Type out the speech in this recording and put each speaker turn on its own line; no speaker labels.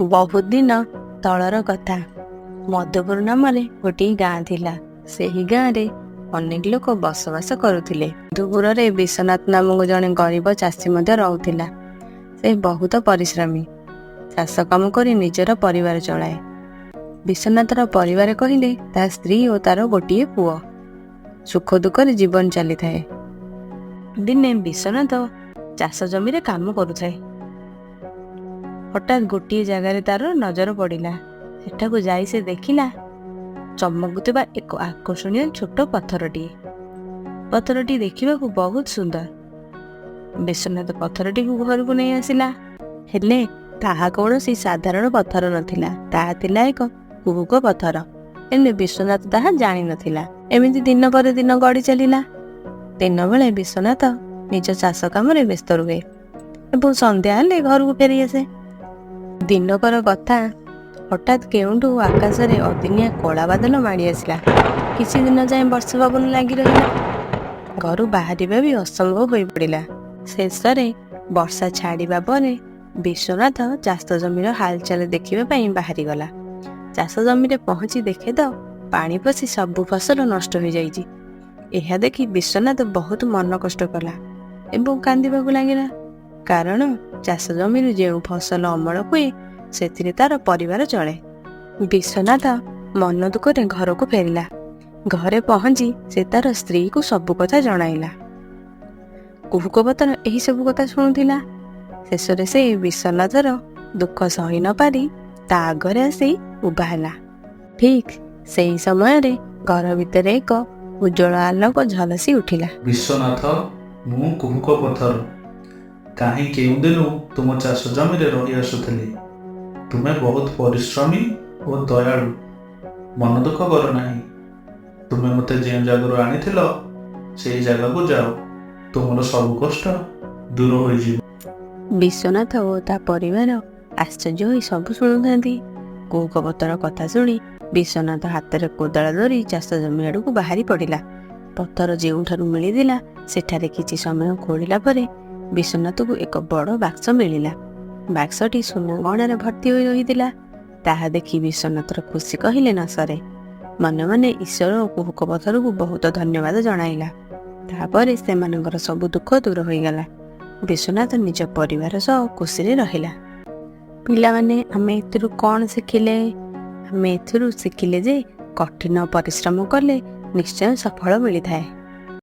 ବହୁତ ଦିନ ତଳର କଥା। ମଧୁପୁର ନାମରେ ଗୋଟିଏ ଗାଁ ଥିଲା। ସେହି ଗାଁରେ ଅନେକ ଲୋକ ବସବାସ କରୁଥିଲେ। ମଧୁପୁରରେ ବିଶ୍ୱନାଥ ନାମକ ଜଣେ ଗରିବ ଚାଷୀ ମଧ୍ୟ ରହୁଥିଲା। ସେ ବହୁତ ପରିଶ୍ରମୀ। ଚାଷ କାମ କରି ନିଜର ପରିବାର ଚଳାଏ। ବିଶ୍ୱନାଥର ପରିବାର କହିଲେ ତା ସ୍ତ୍ରୀ ଓ ତାର ଗୋଟିଏ ପୁଅ। ସୁଖ ଦୁଃଖରେ ଜୀବନ ଚାଲିଥାଏ। ଦିନେ ବିଶ୍ୱନାଥ ଚାଷ ଜମିରେ କାମ କରୁଥାଏ। ହଠାତ୍ ଗୋଟିଏ ଜାଗାରେ ତାର ନଜର ପଡ଼ିଲା। ସେଠାକୁ ଯାଇ ସେ ଦେଖିଲା ଚମକୁଥିବା ଏକ ଆକର୍ଷଣୀୟ ଛୋଟ ପଥରଟିଏ। ପଥରଟି ଦେଖିବାକୁ ବହୁତ ସୁନ୍ଦର। ବିଶ୍ୱନାଥ ପଥରଟିକୁ ଘରକୁ ନେଇ ଆସିଲା। ହେଲେ ତାହା କୌଣସି ସାଧାରଣ ପଥର ନଥିଲା। ତାହା ଥିଲା ଏକ କୁହୁକ ପଥର। ହେଲେ ବିଶ୍ୱନାଥ ତାହା ଜାଣିନଥିଲା। ଏମିତି ଦିନ ପରେ ଦିନ ଗଡ଼ି ଚାଲିଲା। ଦିନବେଳେ ବିଶ୍ୱନାଥ ନିଜ ଚାଷ କାମରେ ବ୍ୟସ୍ତ ରୁହେ ଏବଂ ସନ୍ଧ୍ୟା ହେଲେ ଘରକୁ ଫେରି ଆସେ। ଦିନକର କଥା, ହଠାତ୍ କେଉଁଠୁ ଆକାଶରେ ଅଦିନିଆ କଳା ବାଦଲ ମାଡ଼ି ଆସିଲା। କିଛି ଦିନ ଯାଏଁ ବର୍ଷା ପବନ ଲାଗି ରହିଲା। ଘରୁ ବାହାରିବା ବି ଅସମ୍ଭବ ହୋଇପଡ଼ିଲା। ଶେଷରେ ବର୍ଷା ଛାଡ଼ିବା ପରେ ବିଶ୍ୱନାଥ ଚାଷ ଜମିର ହାଲଚାଲ ଦେଖିବା ପାଇଁ ବାହାରିଗଲା। ଚାଷ ଜମିରେ ପହଞ୍ଚି ଦେଖେ ତ ପାଣି ପଶି ସବୁ ଫସଲ ନଷ୍ଟ ହୋଇଯାଇଛି। ଏହା ଦେଖି ବିଶ୍ୱନାଥ ବହୁତ ମନ କଷ୍ଟ କଲା ଏବଂ କାନ୍ଦିବାକୁ ଲାଗିଲା, କାରଣ ଚାଷ ଜମିରୁ ଯେଉଁ ଫସଲ ଅମଳ ହୁଏ, ସେଥିରେ ତାର ପରିବାର ଚଳେ। ବିଶ୍ୱନାଥ ମନ ଦୁଃଖରେ ଘରକୁ ଫେରିଲା। ଘରେ ପହଞ୍ଚି ସେ ତାର ସ୍ତ୍ରୀକୁ ସବୁ କଥା ଜଣାଇଲା। କୁହୁକ ପଥର ଏହି ସବୁ କଥା ଶୁଣୁଥିଲା। ଶେଷରେ ସେ ବିଶ୍ୱନାଥର ଦୁଃଖ ସହି ନ ପାରି ତା ଆଗରେ ଆସି ଉଭା ହେଲା। ଠିକ୍ ସେହି ସମୟରେ ଘର ଭିତରେ ଏକ ଉଜ୍ଜ୍ୱଳ ଆଲୋକ ଝଲସି ଉଠିଲା।
ବିଶ୍ୱନାଥ, ମୁଁ କୁହୁକ ପଥର। କାହିଁ କେଉଁ ଦିନୁ ତୁମ ଚାଷ ଜମିରେ ରହି ଆସୁଥିଲି। ତୁମେ ବହୁତ ପରିଶ୍ରମୀ ଓ ଦୟାଳୁ। ମନ ଦୁଃଖ କର ନାହିଁ। ତୁମେ ମୋତେ ଯେଉଁ ଜାଗାରୁ ଆଣିଥିଲ, ସେଇ ଜାଗାକୁ ଯାଅ। ତୁମର ସବୁ କଷ୍ଟ ଦୂର ହୋଇଯିବ।
ବିଶ୍ୱନାଥ ଓ ତା ପରିବାର ଆଶ୍ଚର୍ଯ୍ୟ ହୋଇ ସବୁ ଶୁଣୁଥାନ୍ତି। କୁହୁକ ପଥର କଥା ଶୁଣି ବିଶ୍ୱନାଥ ହାତରେ କୋଦାଳ ଧରି ଚାଷ ଜମି ଆଡ଼କୁ ବାହାରି ପଡ଼ିଲା। ପଥର ଯେଉଁଠାରୁ ମିଳିଥିଲା, ସେଠାରେ କିଛି ସମୟ ଖୋଳିଲା ପରେ ବିଶ୍ୱନାଥକୁ ଏକ ବଡ଼ ବାକ୍ସ ମିଳିଲା। ବାକ୍ସଟି ସୁନା ଗହଣାରେ ଭର୍ତ୍ତି ହୋଇ ରହିଥିଲା। ତାହା ଦେଖି ବିଶ୍ୱନାଥର ଖୁସି କହିଲେ ନ ସରେ। ମନେ ମନେ ଈଶ୍ୱର ଓ କୁହୁକ ପଥରକୁ ବହୁତ ଧନ୍ୟବାଦ ଜଣାଇଲା। ତାପରେ ସେମାନଙ୍କର ସବୁ ଦୁଃଖ ଦୂର ହୋଇଗଲା। ବିଶ୍ୱନାଥ ନିଜ ପରିବାର ସହ ଖୁସିରେ ରହିଲା। ପିଲାମାନେ, ଆମେ ଏଥିରୁ କ'ଣ ଶିଖିଲେ? ଆମେ ଏଥିରୁ ଶିଖିଲେ ଯେ କଠିନ ପରିଶ୍ରମ କଲେ ନିଶ୍ଚୟ ସଫଳ ମିଳିଥାଏ।